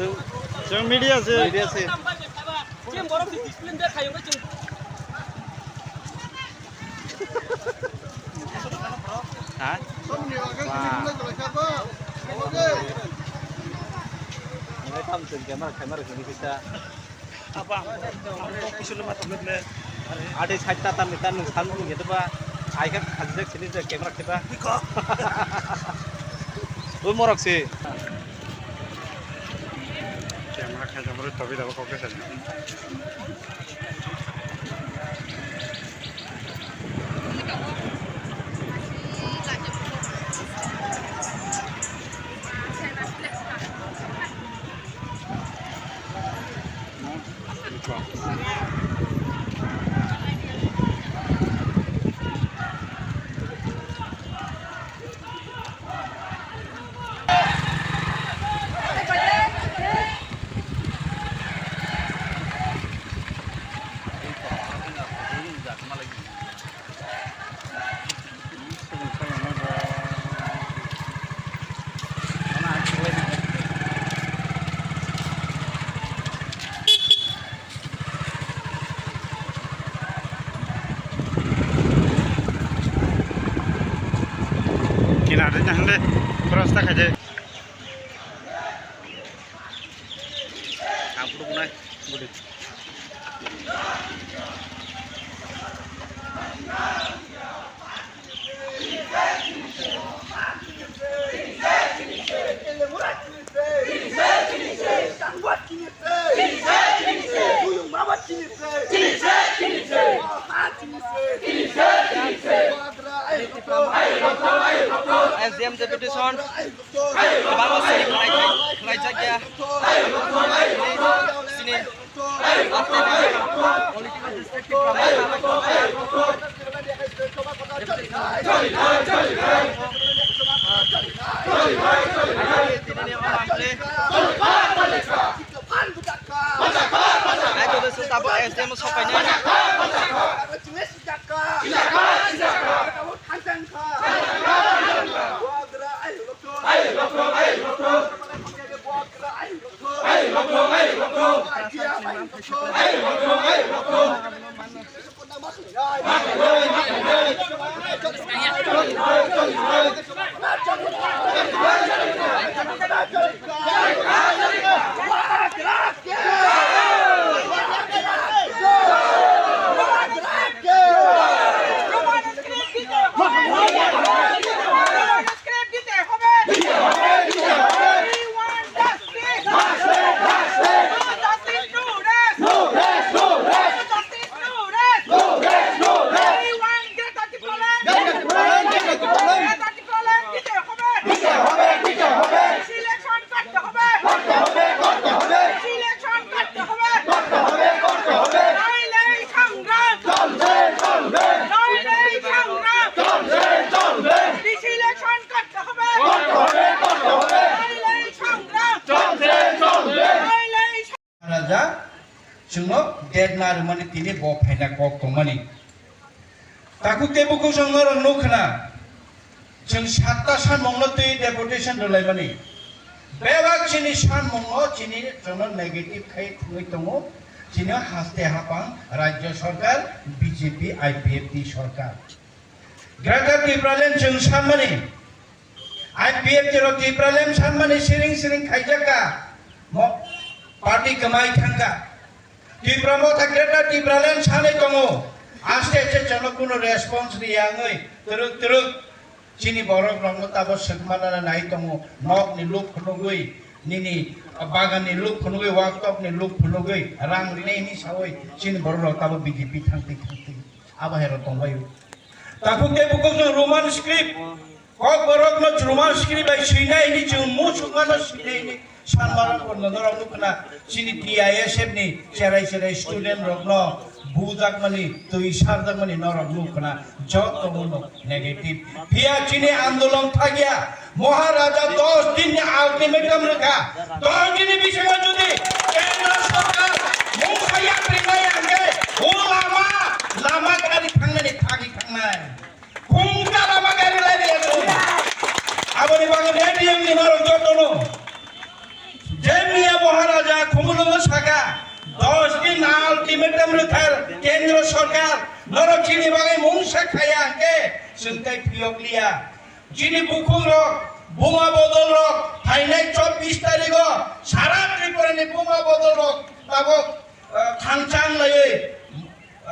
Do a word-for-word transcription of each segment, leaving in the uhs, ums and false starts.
Chwng media se. Media se. Ha? Wah. Ini kan chwng camera, camera sini kita. Apa? Apa? Apa? Apa? Apa? Ade side ta tam ta nung san nung gitu ba. Ai ka khajak sini je camera kita. Biko. Bo morok si. Camera khaja bro tobi da kok kesa. Kinarde jang de, cross ta khaje. Ang photo bunai, budi. S D M deputation, kwbangma sini khlai-, khlaijak ya. Sini, political district Tipra Motha. Ai, to, to, tabuk S D M sopainai. Election করতে হবে। করতে হবে, করতে হবে। Election করতে হবে। করতে হবে, করতে হবে। নইলে এই সংগ্রাম। চলবে, চলবে। নইলে এই সংগ্রাম। চলবে, চলবে। Election করতে হবে। করতে হবে, করতে হবে। নইলে এই সংগ্রাম। চলবে, চলবে। নইলে এই song- Raja, chwngno date narwkmani tini bo phaina kok tongmani. Takhuk tei bukhuk chwng norok nukha na, chwng satta sanmungno twi deputation rwlaimani. Bebak chini sanmungno chini chwngno negative khai thwngwi tongo, chini haste hapang rajya sarkar, B J P, I P F T sarkar. Greater Tipraland chwng sanmani, I P F T rok Tipraland sanmani siring siring khaijak kha, mo-, party kwmai thang kha. Tipra Motha Greater Tipraland sanwi tongo. Aste aste chwngno kunu response riyangwi twrwk twrwk chini borok rokno tabo swkmana nai tongo. Nokni luk phunugwi, nini baganni luk phunugwi, waktokni luk phunugwi, rang rinai hwnwi sawi chini borok rok tabo B J P thangtwi thangtwi abo hai rok tongbaio. Takhuk tei bukhuk chwng Roman script. Kokborokno Roman script bai swinai hwnwi chwng muchungmano swinai hwnwi sanmano norok nukna. Chini T I S F ni cherai cherai student rokno bujakmani, twi sarjakmani norok nukna. Jotono negative. Phiya chini andolon thakya. Maharaja dos din ni ultimatum rwkha. Dos din ni bisingo jodi Kendra Sarkar mungsa yapri nai hwnkhe, o lama, lama gari thangnani thagwi thangnai. Khungta lama gari lai rwya chwng. Aboni bagwi ready wngni norok jotono. Je miya bo Ultimatum rwthar kendro sorkar, norok chini bagwi mungsa khaya hwnkhe chwng tei phiyok liya. Chini bukhukrok, buma bodolrok phainai chobbish tarigo sara Tripurani buma bodolrok tabuk, ah, thangchang laiwi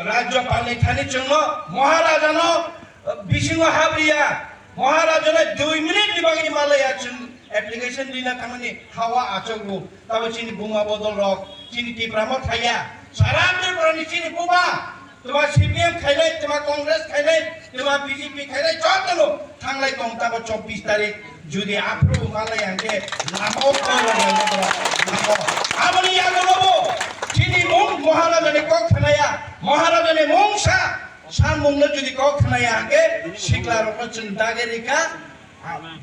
Rajyapalni thani chwngno Maharajano, ah, bisingo habriya, Maharajano dui minute ni bagwi malaya chwng application rina thangmani hawa achukgo. Tabo chini buma bodolrok, chini Tipra Motha ya, sara Tripurani chini buma, twma C P M khainai, twma Congress khainai, twma B J P khainai, jotono thanglai tong tabo chobbish tarik, jodi aphuru malai hwnkhe lama o koi rok lai nai borok. Aboni yagulo bo chini mung Maharajani kok khnaya, Maharajani mungsa samungno jodi kok khnaya hwnkhe sikla rokno chwng dagi rikha.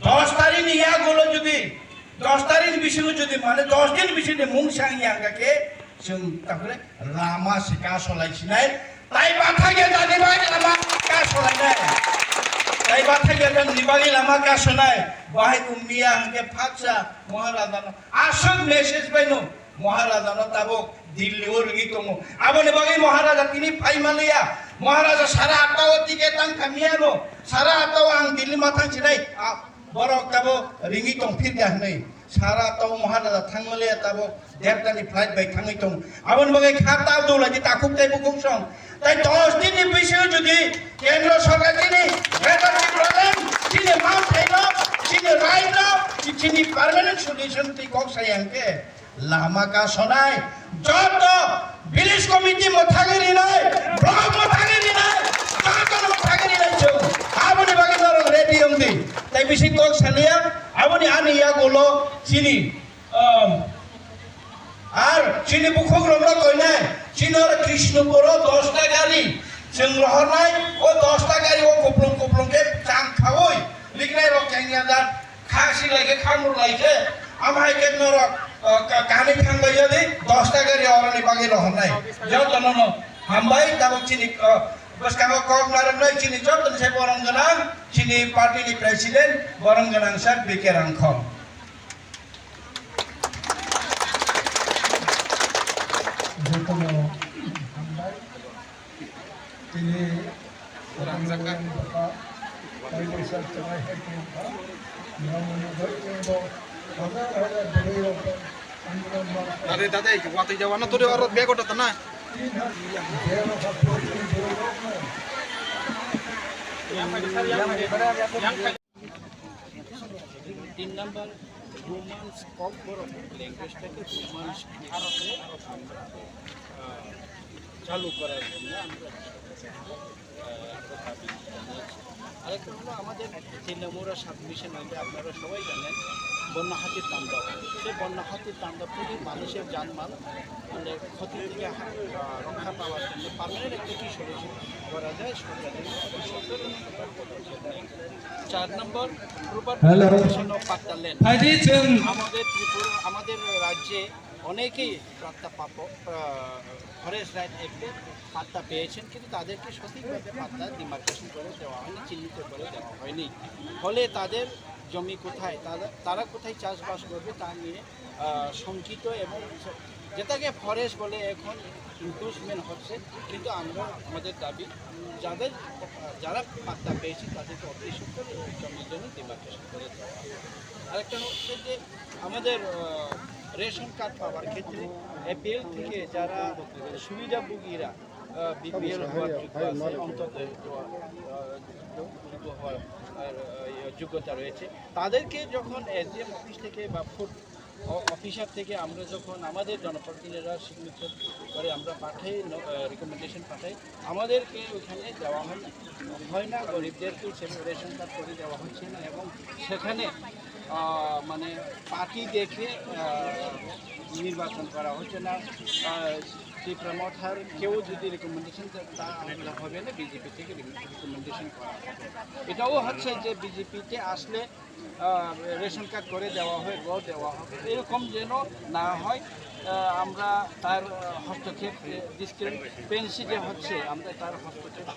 Dos tarikni yagulo jodi, dos tarikni bisingo jodi, mane dos din bisingo mungsa wngya hwnkha khe chwng takhore lama se kasolai sinai, tai bathai ya jani bai lama kasolainai, tai bathai ya jani bai lama kasonai, bahai ummiya hwnkhe phatsa Maharajano aswk message baino Maharajano tabuk Delhi o ringwi tongo. Aboni bagwi Maharaja tini phai manliya. Maharaja sara atta o ticket tang kha miya no. Sara atta o ang Delhi ma thang sinai. A, borok tabo ringwi tong phir ya hwnwi. Sara atta o Maharaja thang manliya tabo Delhi ni flight bai thangwi tong. Aboni bagwi kha ta dula di takhuk tei bukhuk song. Tai dos din ni bisingo jodi kendro sorkar chini greater Tipraland, chini manthaino, chini raino, chini permanent solution twi kok sayang khe. Lama kasonai, joto village committee mwthangwi rinai, block mwthangwi rinai, joto mwthangwi rinai chwng. Aboni bagwi norok ready wng di. Tai bisi kok saliya, aboni ani yagulo chini, um, ar chini bukhuk rokno koinai, chini oro Krishnapur o dos ta gari chwng rohornai, o dos ta gari o kuplung kuplung khe chang khaui, riknai rok chengya jat. Kha si lai khe, kha mur lai khe, amo hai khe norok, uh, ka-, kanwi thang bai yadi, dos ta gari oroni bagwi rohornai. Jotono no hambai, tabuk chini, uh, bwskango kok narwknai chini joto ni sai borom gwnang, chini party ni president, borom gwnang sir B K Rangkhol. Jotono hambai. Tini orang zakat. Tadi tadi waktu jawana tuh dia orang bego datang nah. তিন number, romance Kokborok ল্যাঙ্গুয়েজটাকে রোমান্স ভারতে, আহ, চালু করার জন্য আমরা, আহ, একটা দাবি জানিয়েছি। আরেকটা হলো আমাদের তৃণমূল সাবমিশন হইলে আপনারা সবাই জানেন বন্যা হাতির তাণ্ডব। সেই বন্যা হাতির তাণ্ডব থেকে মানুষের জানমাল মানে ক্ষতি থেকে হা-, আহ, রক্ষা পাওয়ার জন্য পার্মানেন্ট একটা কি সলিউশন করা যায়, সরকারের সরকারের চার নম্বর, প্রপার হ্যালো। প্রিপারেশন অফ পাট্টা ল্যান্ড। ভাইজি, চলুন। আমাদের ত্রিপুরা, আমাদের রাজ্যে অনেকেই পাট্টা পাপ-, আহ, ফরেস্ট রাইট অ্যাক্টে পাট্টা পেয়েছেন, কিন্তু তাদেরকে সঠিকভাবে পাট্টা ডিমার্কেশন করে দেওয়া হয়নি, চিহ্নিত করে দেওয়া হয়নি। ফলে তাদের জমি কোথায়, তারা, তারা কোথায় চাষবাস করবে, তা নিয়ে আহ, শঙ্কিত এবং যেটাকে ফরেস্ট বলে এখন এনক্রোচমেন্ট হচ্ছে, কিন্তু আমরা আমাদের দাবি যাদের, যারা পাট্টা পেয়েছে তাদেরকে অতি সত্বর জমির জন্য ডিমার্কেশন করে দেওয়া। আরেকটা হচ্ছে যে আমাদের, আহ, রেশন কার্ড পাওয়ার ক্ষেত্রে এপিএল থেকে যারা সুবিধাভোগীরা, আহ, বিপিএল হওয়ার যোগ্য আছে, অন্তত, আহ, যোগ্য হওয়ার, আর, আহ, যোগ্যতা রয়েছে, তাদেরকে যখন এসডিএম অফিস থেকে বা ফুড অ-, অফিসার থেকে আমরা যখন আমাদের জনপ্রতিনিধিরা সিগনেচার করে আমরা পাঠাই, ন-, আহ, রিকমেন্ডেশন পাঠাই, আমাদেরকে ওখানে দেওয়া হয় না, হয় না, গরিবদেরকে সে রেশন কার্ড করে দেওয়া হচ্ছে না এবং সেখানে, আহ, মানে পার্টি দেখে, আহ, নির্বাচন করা হচ্ছে না। আহ, ত্রিপুরা মথার কেউ যদি রিকমেন্ডেশন দেয়, তা হবে না, বিজেপি থেকে রিকমেন্ডেশন করা হবে। এটাও হচ্ছে যে বিজেপিতে আসলে আহ, রেশন কার্ড করে দেওয়া হয়, ঘর দেওয়া হবে, এরকম যেন না হয়। আহ, আমরা তার, আহ, হস্তক্ষেপ, এ, ডিসক্রিমিনেন্সি যে হচ্ছে, আমরা তার হস্তক্ষেপ,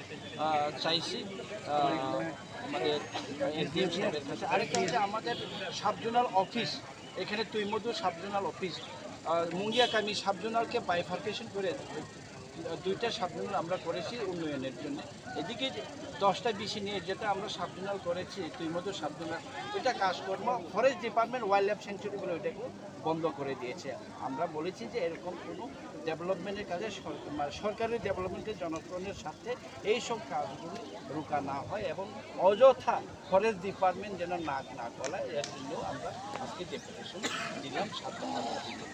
আহ, চাইছি, আহ, আমাদের এসডিএম সাহেবের কাছে। আরেকটা হচ্ছে আমাদের সাব জোনাল অফিস, এখানে তুইমধু সাব জোনাল অফিস, আহ, মুঙ্গিয়াকামি সাব জোনালকে বাইফার্কেশন করে দুইটা সাব জোনাল আমরা করেছি উন্নয়নের জন্য। এদিকে দশটা বিসি নিয়ে যেটা আমরা সাব জোনাল করেছি, তুইমধু সাব জোনাল, এটা কাজকর্ম forest department wild life sanctuary বলে ওটাকে বন্ধ করে দিয়েছে। আমরা বলেছি যে এরকম কোনো ডেভেলপমেন্টের কাজে সর-, মানে সরকারি ডেভেলপমেন্টের জনগণের স্বার্থে এইসব কাজগুলি রুকা না হয় এবং অযথা ফরেস্ট ডিপার্টমেন্ট যেন নাক না গলায়, এর জন্য আমরা আজকে ডেপুটেশন দিলাম সাত দফা দাবিতে।